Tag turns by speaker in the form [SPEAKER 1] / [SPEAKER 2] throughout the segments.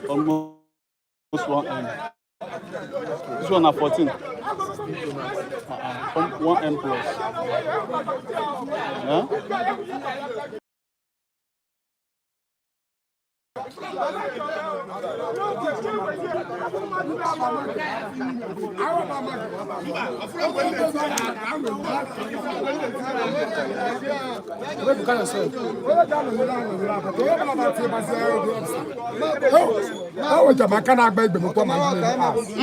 [SPEAKER 1] Almost 1M. This one na 14. Uh-uh. 1M plus. Yeah?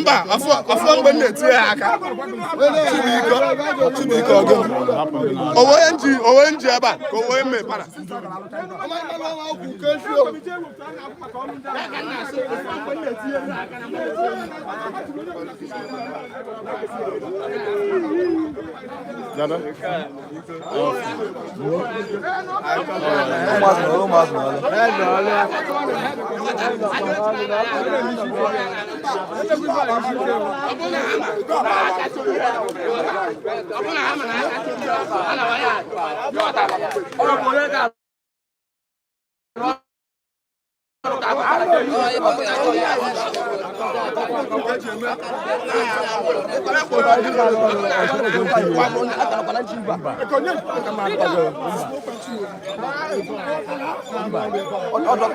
[SPEAKER 2] Mba, afọ mgbe m na-etinye ya aka. Chibuike ọgụ. Owe nji ebe a ka owe mme para.
[SPEAKER 1] Dada?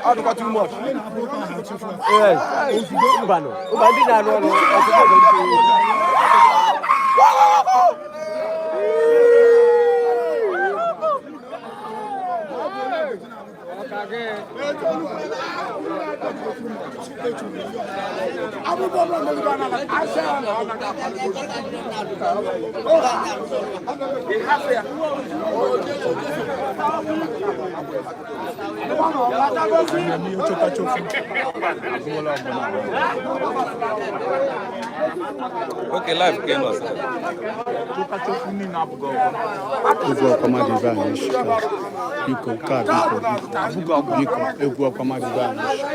[SPEAKER 3] Ọdụkwa too much. Yes. Mbanụ. Mba ndị na-arụ ọrụ ọtụtụ oge ndị.
[SPEAKER 4] Okay, life came us.
[SPEAKER 1] Egwu ọkwamadịbe anyị shika. Biko, nke a biko, biko, biko, egwu ọkwamadịbe anyị shika.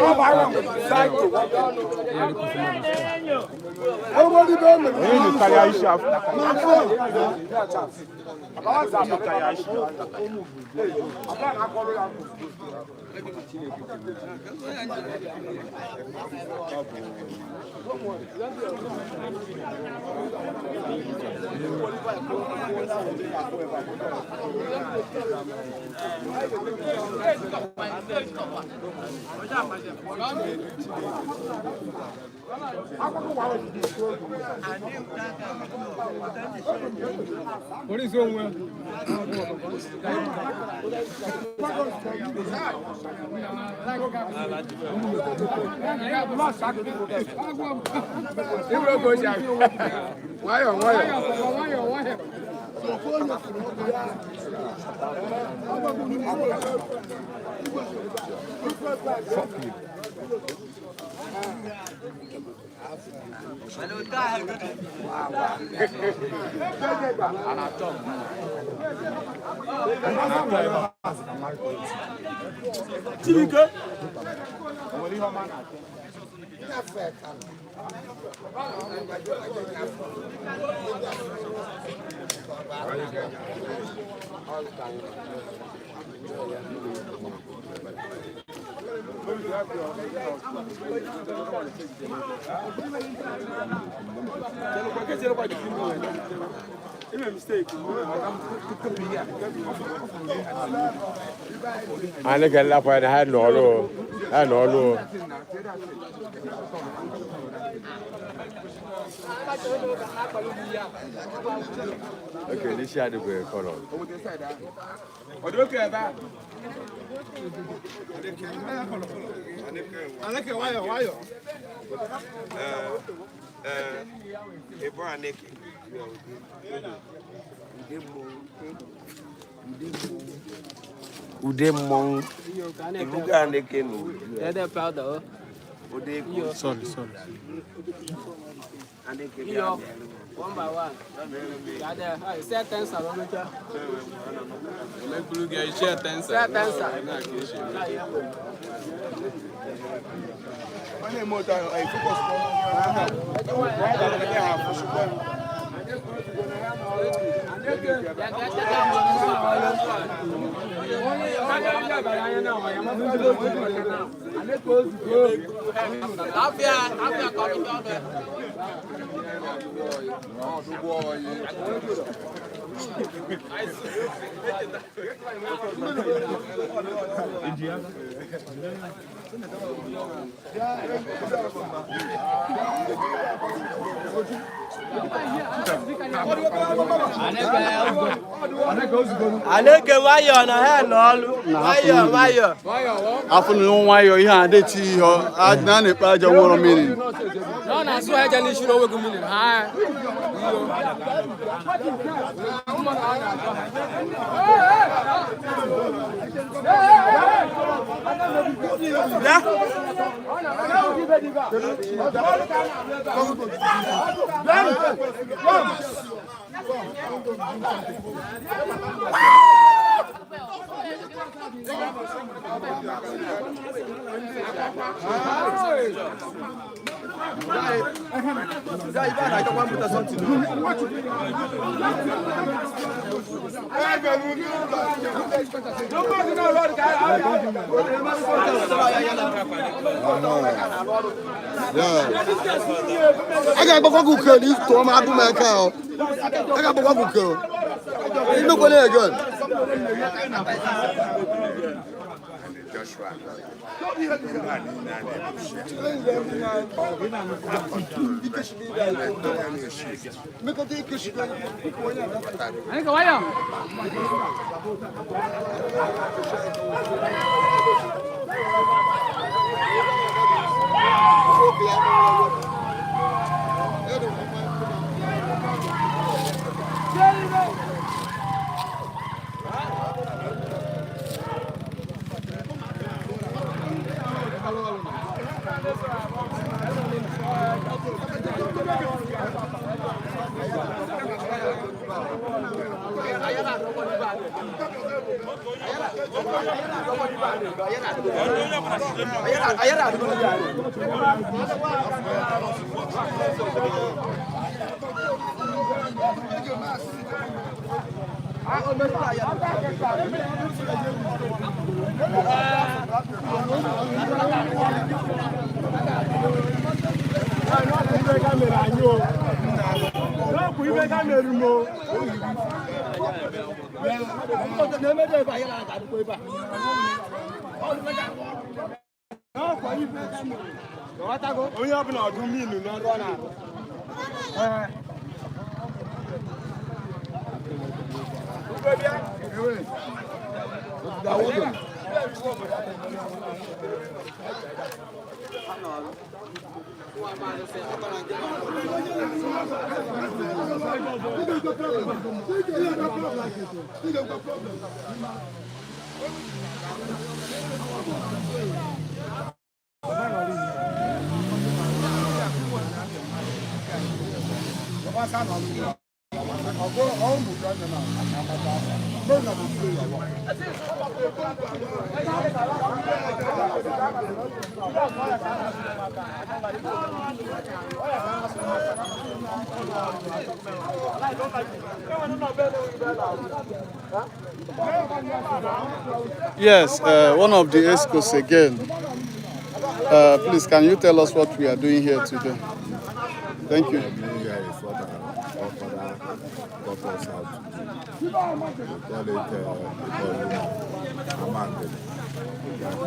[SPEAKER 3] Anyị ga-elapụ ya na ha nọ ọrụ o. Ha nọ ọrụ o. Okay, n'isi adịghị kọlọ.
[SPEAKER 5] Ude mmọnwụ ibuga Aneke na ude ego.
[SPEAKER 1] Sorry, sorry.
[SPEAKER 5] Aneke bịa bịa.
[SPEAKER 6] One by one. Say ten sir, Olucha. Say ten sir.
[SPEAKER 3] Aneke nwayọọ na ha n'ọlụ. Nwayọọ nwayọọ.
[SPEAKER 1] Afọ na nwayọọ ihe a na-eti ihe a na-ekpe aja nwụrụ mmiri.
[SPEAKER 6] Na ọ na-asụ ha eje n'isi na onweghi mmiri ha.
[SPEAKER 2] A ga-agbakwa gị uke na ịtụọ m agụ m aka ọ. A ga-agbakwa gị uke o. Imekwala ya again.
[SPEAKER 6] Aneke nwayọọ.
[SPEAKER 2] Onye ọbụla ọdụ mmiri n'ọrụ ọ na-arụ.
[SPEAKER 1] Yes, one of the ESCOs again. Please, can you tell us what we are doing here today? Thank you.
[SPEAKER 7] Here is what our father taught us how to do. We call it Amangele.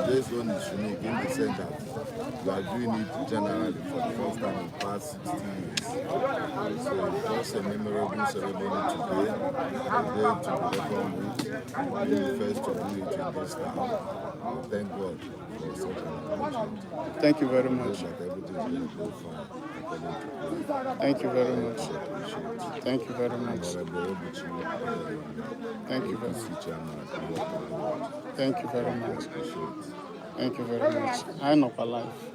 [SPEAKER 7] This one is unique in the sense that we are doing it generally for the first time in past 60 years. So it's just a memorable ceremony today, a day to be reckoned with, being the first to do it in this town. We thank God for such an opportunity.
[SPEAKER 1] Thank you very
[SPEAKER 7] Pray
[SPEAKER 1] much.
[SPEAKER 7] that everything is going to go fine according to plan.
[SPEAKER 1] Thank you very much.
[SPEAKER 7] Appreciate.
[SPEAKER 1] Thank you very much.
[SPEAKER 7] Honorable Obuchi,
[SPEAKER 1] Thank you very
[SPEAKER 7] APC
[SPEAKER 1] much.
[SPEAKER 7] chairman, Iwata.
[SPEAKER 1] Thank you very much.
[SPEAKER 7] Appreciate.
[SPEAKER 1] Thank you very much. I know my life.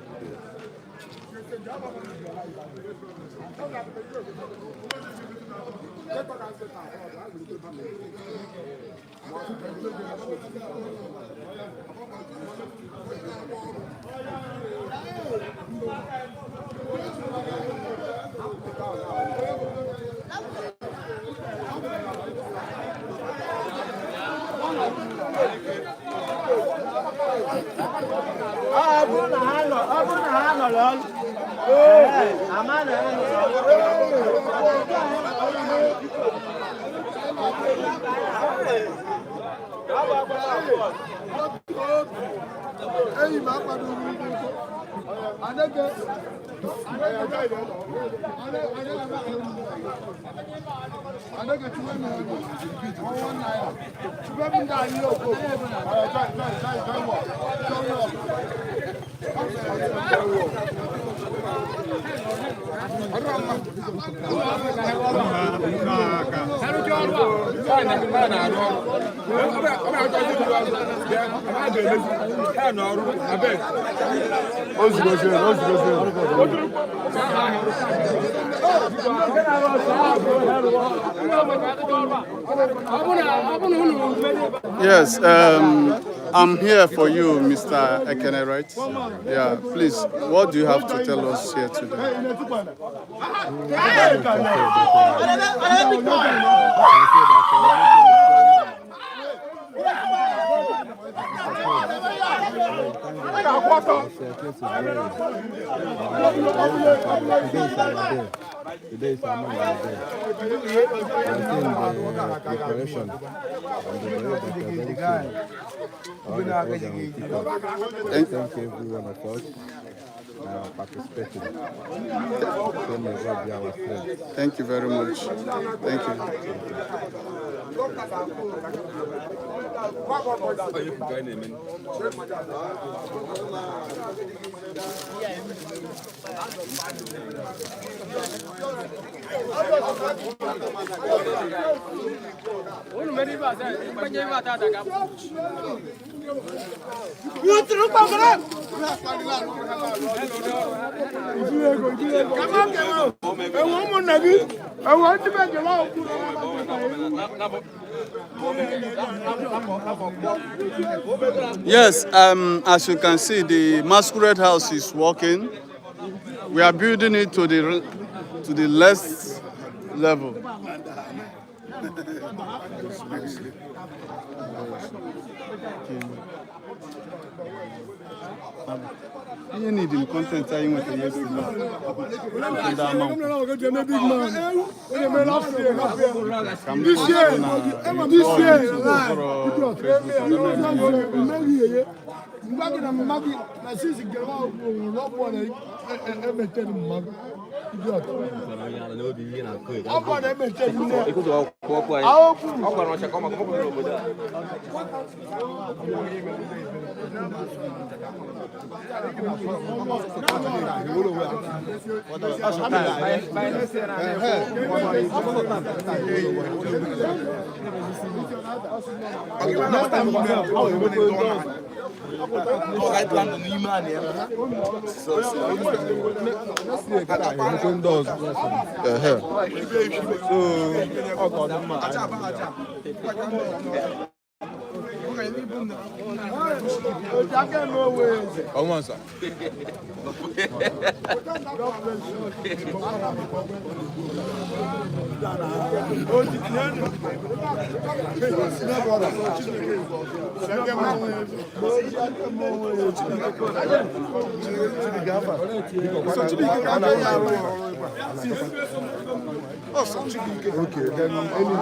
[SPEAKER 1] Yes, I'm here for you, Mr. Ekene, right? Yeah, please, what do you have to tell us here today?
[SPEAKER 7] Today is our day. We are seeing the preparation and the belief that very soon all the program will kick off. Thank every one of us participating. So may God be our strength.
[SPEAKER 1] Thank you very much. Thank you. Yes, as you can see, the masquerade house is working. We are building it to the last level. You need the content I went to yesterday.
[SPEAKER 2] Okay, then any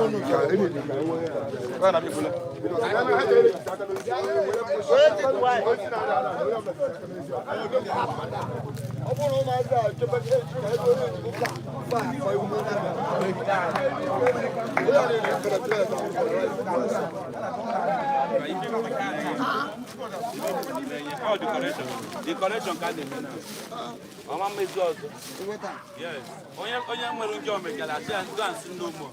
[SPEAKER 4] All the correction. The correction can be now. Mama mezi ọzọ. Yes. Onye onye nwere njọ mekara asị ya go and sin no more.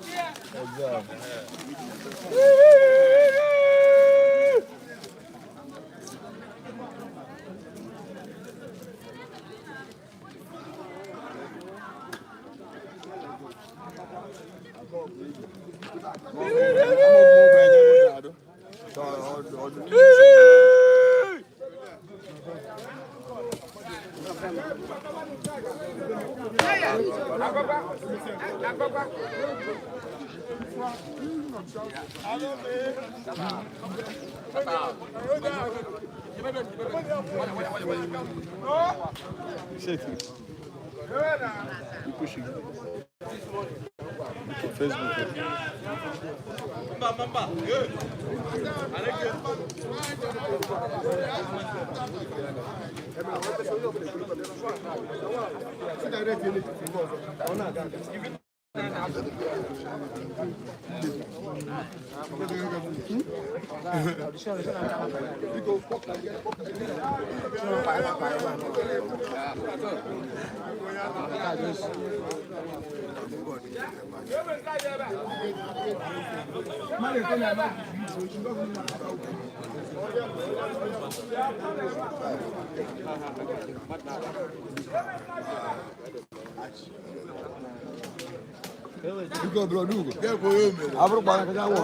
[SPEAKER 1] Say it. You push it. Okay, Facebook.
[SPEAKER 2] Biko bro dugo. Abụrụ gbara kaja wọ.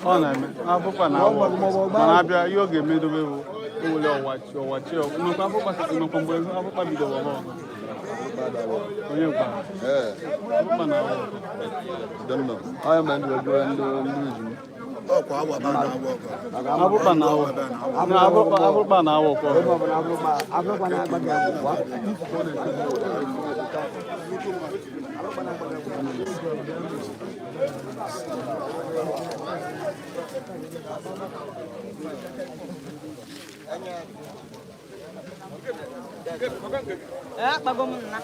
[SPEAKER 1] Ọ na-eme afụkpa na awọ, mana abịa ihe ọ ga-emedobe bụ ewere ọwachi ọwachi nnukwu afụkpa, nnukwu mgbe afụkpa bidoro ọgbọ ọgụ onye gba afụkpa na awọ. Afụkpa na awọ na afụkpa, afụkpa na awọ kwa ọgụ.
[SPEAKER 6] Akpago m nna.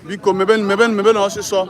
[SPEAKER 1] Biko meben meben meben ọsịsọ.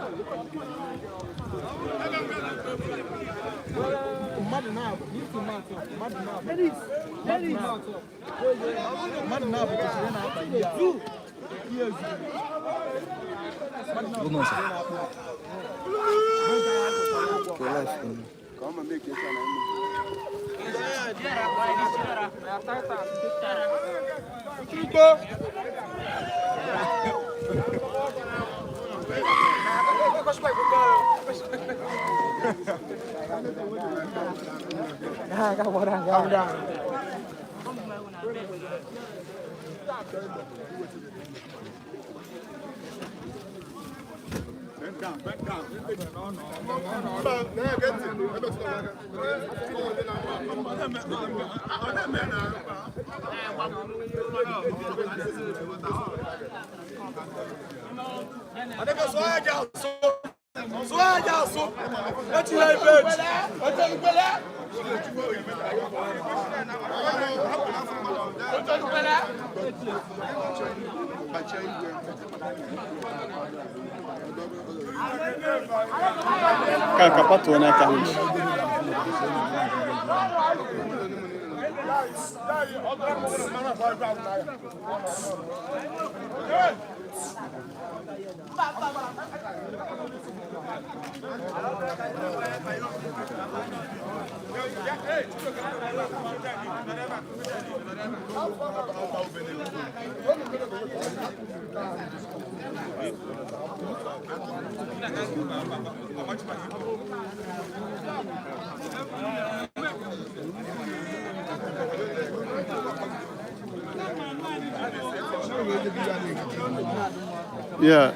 [SPEAKER 1] Ka ka patuo n'aka ha. Yeah,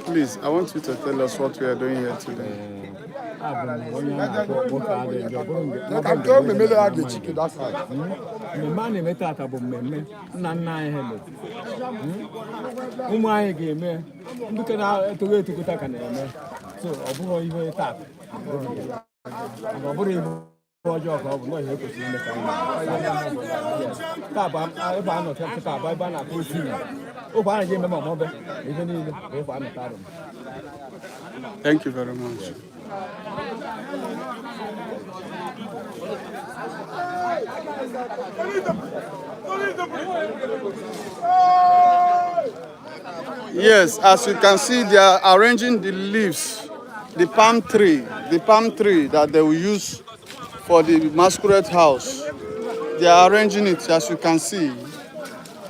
[SPEAKER 1] please, I want you to tell us what we are doing here today.
[SPEAKER 3] Mmemme a na-eme tata bụ mmemme nna nna anyị ha mere. Ụmụ anyị ga-eme, ndị ka na-etogo etokota ka na-eme. So ọ bụghị ihe tata, ọ bụrụ ihe ọjọọ ka ọ bụ nọọ ihe kwesịrị ime ka anyị na-eme. Taa bụ ebe a nọ kịta bụ ebe a na-akụ osi ogbe a na-eji eme ma ọmọbe na ihe niile bụ ebe a nọ taa.
[SPEAKER 1] Thank you very much. Yes, as you can see, they are arranging the leaves, the palm tree that they will use for the masquerade house. They are arranging it, as you can see.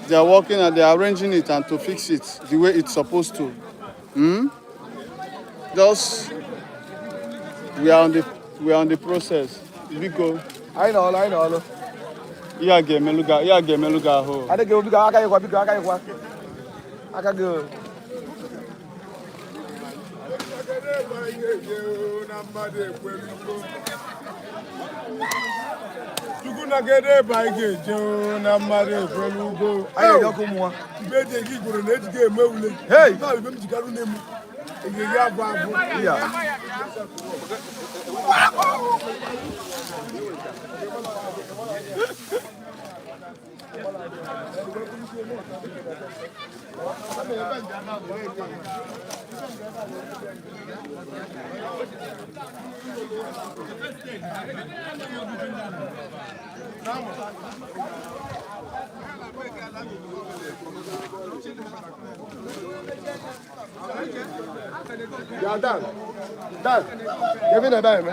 [SPEAKER 1] They are working and they are arranging it and to fix it the way it's supposed to. Just we are on the process. Biko,
[SPEAKER 2] Anyị nọ ọlụ, anyị nọ ọlụ.
[SPEAKER 1] Ihe a ga-emelụ gị ahụ.
[SPEAKER 2] Adịghị, biko, aka gị kwa, biko, aka gị kwa. Aka gị o.
[SPEAKER 7] Na mmadụ ekwelugo Chukwu na kedu ebe anyị ga-eje o, na mmadụ ekwelugo.
[SPEAKER 2] Anyị ga-eje ọkụ mmụọ.
[SPEAKER 7] Mgbe eji ege igworo na ejiga eme ule.
[SPEAKER 2] Hey!
[SPEAKER 7] Na ibe m jikarụ nne m egege abụ abụ.
[SPEAKER 2] Ya. Ya Dan. Dan. Kevin ebe a eme.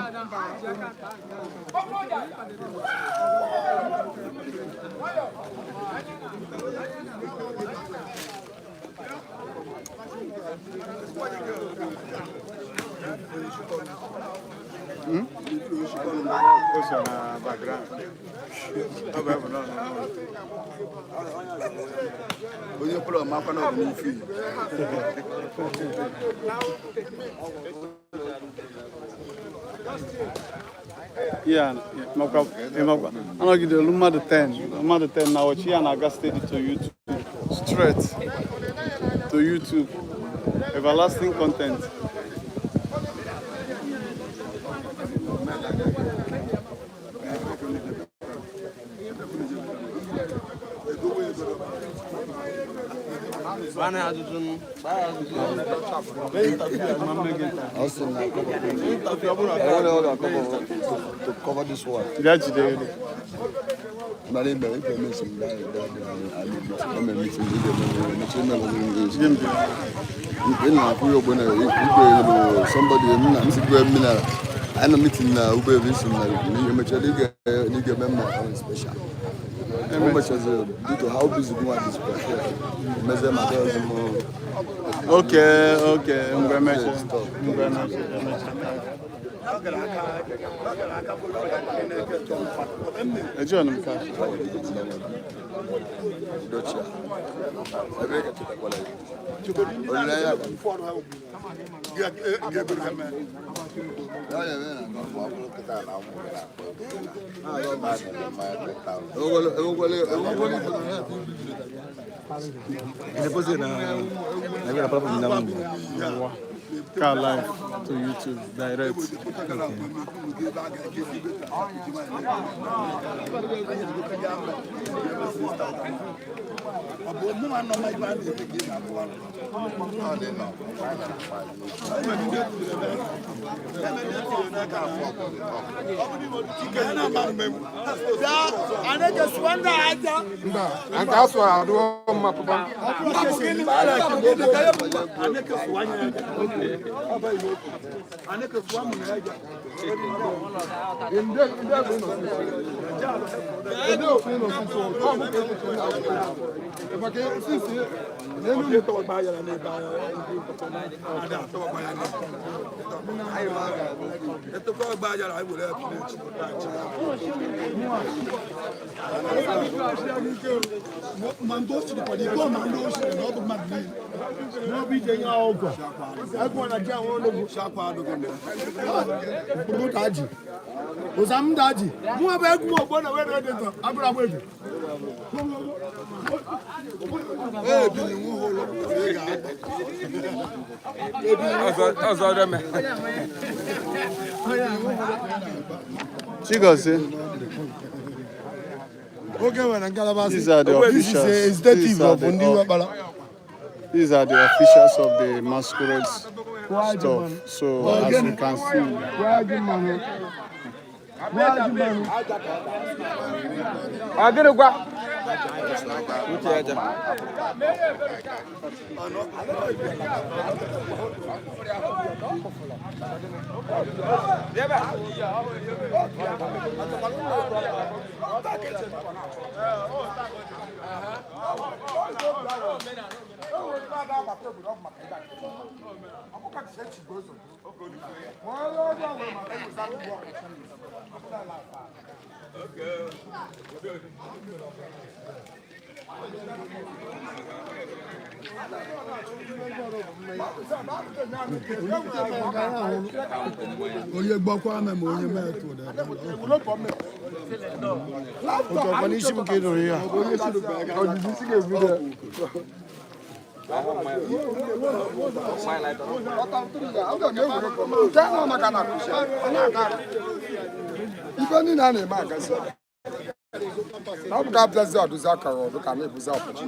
[SPEAKER 1] O so na background. Ọ bụ ebe nọ n'ụlọ.
[SPEAKER 2] Onye kwụrụ ọmakwa na ọ bụ n'ife.
[SPEAKER 1] Ya, makwa ịmakwa anọgidelu mmadụ 10, mmadụ 10 na ọchị ya na-aga steady to YouTube, straight to YouTube, everlasting content.
[SPEAKER 5] Gbaa ya ajụjụ nụ. Gbaa ya ajụjụ.
[SPEAKER 2] Ọ sị na enwere ọ ga-cover to cover this one.
[SPEAKER 1] Bịa jide elu.
[SPEAKER 2] Mana ime ife mesi m gaa gaa gaa ome meeting ị ga-eme mechi eme
[SPEAKER 1] Jide m bịa.
[SPEAKER 2] Ị na-akwụ ya ogbe na igwe elu somebody m na m si gwe mmiri anyị nọ meeting na ugbo ebe isi m na ihe mechara ị ga-eme mma ahụ special. O mechaziri due to how busy gị nwa dị mezie maka ọzọ m.
[SPEAKER 1] Okay, ngwa emecha. Ngwa emecha, emecha. Ejiọnụ m cash.
[SPEAKER 2] Dochia ebe ị ka chetakwala ya olileanya bụ ya ya eme na
[SPEAKER 7] Kịta na ụmụ gị na-akpọ
[SPEAKER 2] ewekwele ewekwele ewekwele.
[SPEAKER 3] Deposit na na platform na mbụ.
[SPEAKER 1] Car live to YouTube direct.
[SPEAKER 7] Ọ bụ mụ nwa nọ ma ibe a na-eme ka ị na-akụwa. Ọ dị nọ.
[SPEAKER 8] Mba, nke asụ adịwo mma papa.
[SPEAKER 2] Ndị ndị bụ ịnọ ndị ofu ịnọ sisi ọ bụ ka esi na maka sisi n'elu.
[SPEAKER 7] Ma ndị o siri kwado iko, ma ndị o siri na ọ bụ mmadụ niile.
[SPEAKER 8] N'obi ije nye ọgwụ. Agwụ na ji àwọn ológun. Mkpụrụ ka ji. Ụza m da ji. Mụ bụ egwu m ogbo na were dị ntọ. Agụrụ agba eju.
[SPEAKER 7] Ebili nwe ụlọ ị ga-agba.
[SPEAKER 5] Ọzọ ọdọ mẹ.
[SPEAKER 1] Chigozie,
[SPEAKER 8] Oge nwere ngalaba
[SPEAKER 1] these are the officials.
[SPEAKER 8] Executive
[SPEAKER 1] These are
[SPEAKER 8] of
[SPEAKER 1] the,
[SPEAKER 8] ndị Wekpara.
[SPEAKER 1] These are the officials of the masquerades. stuff. So as you can see,
[SPEAKER 5] Ọ gịnịkwa? Uche aja.
[SPEAKER 8] Onye gbakwa ama ma onye metụ.
[SPEAKER 2] Ọkwa n'isi m ka ị nụrụ ya.
[SPEAKER 8] Ojiji ga-ebido.
[SPEAKER 9] Ife niile a na-eme agazi na ọ bụ ga abịazi ọdụzi akara ọdụ ka na-ebuzi ọpụchi.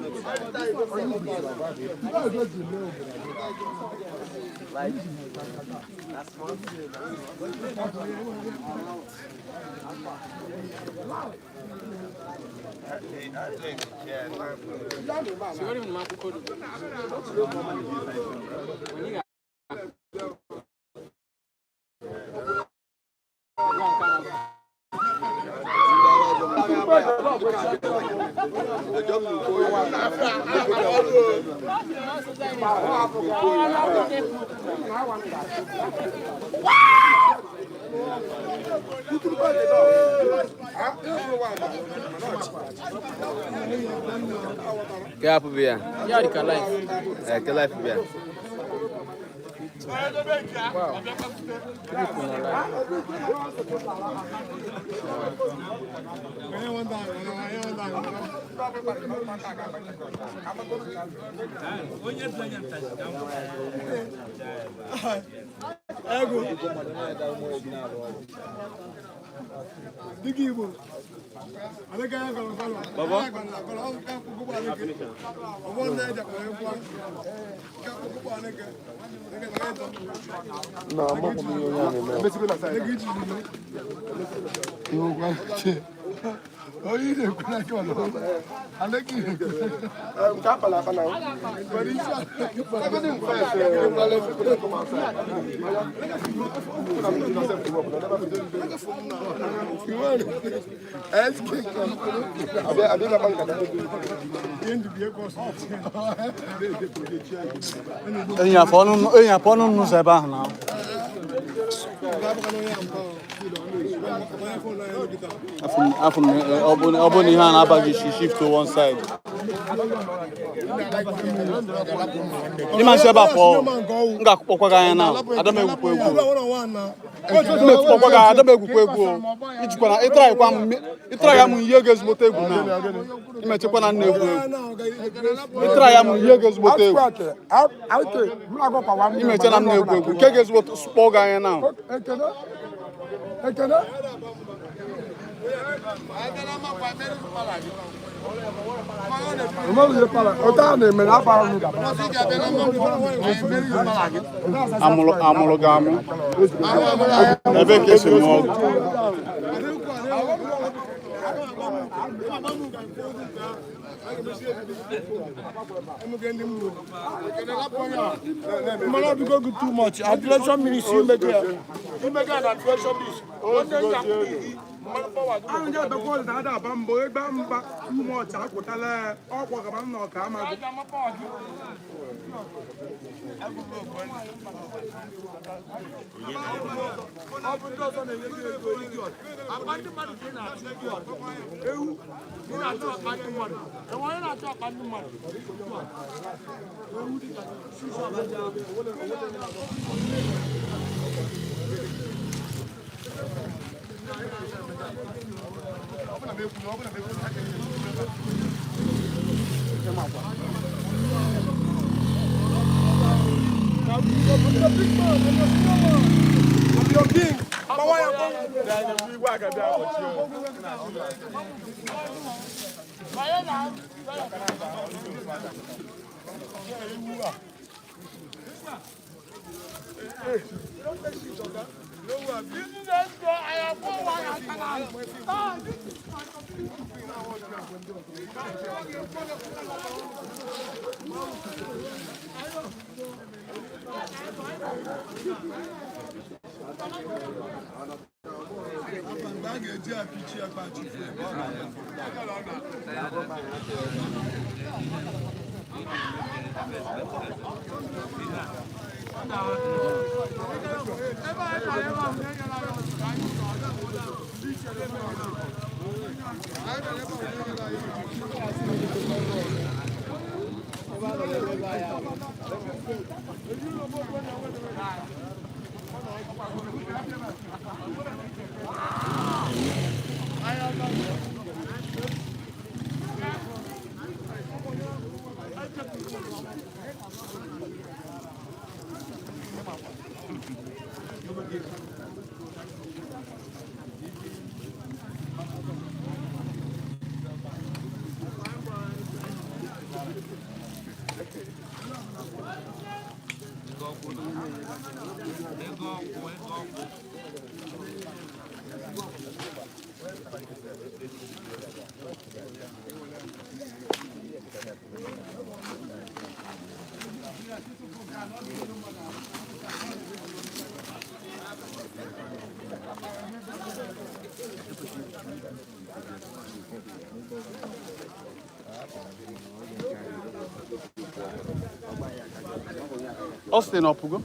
[SPEAKER 5] Ke hapụ bịa.
[SPEAKER 6] Ya dị ka life.
[SPEAKER 5] Ee, ke life bịa.
[SPEAKER 6] People na life.
[SPEAKER 8] Ego. Dịka Igbo.
[SPEAKER 5] Baba.
[SPEAKER 2] Na amakwa m ihe onye a na-eme.
[SPEAKER 8] Onye ị na-ekwu na nke ọzọ. Aleke ị na-ekwu.
[SPEAKER 9] Nke akpala akpa na
[SPEAKER 1] Enyi afọ ọnụ n'ụzọ ebe ahụ na. Afọ m ọ bụ na ihe a na-abaghị isi, shift to one side. Ịma nsi ebe a pụọ, m ga-akpọkwa gị anya na adam egwukwa egwu. M ekwukwa gị adam egwukwa egwu o. Ijikwa na ịtara m ịtara ya m ihe ga-ezigbote egwu na imechekwa na nna egwu egwu. Ịtara ya m ihe ga-ezigbote egwu. Imeche na m na-egwu egwu nke ga-ezigbote kpọọ gị anya na.
[SPEAKER 8] Ekene. Ekene.
[SPEAKER 1] Amụrụ amụrụ gị amụ. Ebe ka esi mụọ ọgwụ.
[SPEAKER 8] Mmanụ ọdụgo gị too much. Adulation ministry imego ya. Imego ya na adulation ministry. Onye nta
[SPEAKER 10] Ahụ ndị abịakwa ọdịda ada aba mbọ ịgba mgba too much akwụtala ya ọkwa gaba nna ọka amaghị. Ọ bụ ndị ọzọ na-enye gị ego idiot. Akpa ndị mmadụ ka ị na-achụ idiot. Ewu, ị na-achụ akpa ndị mmadụ. Enwe onye na-achụ akpa ndị mmadụ. Ewu dịka
[SPEAKER 1] Austin ọpụgo?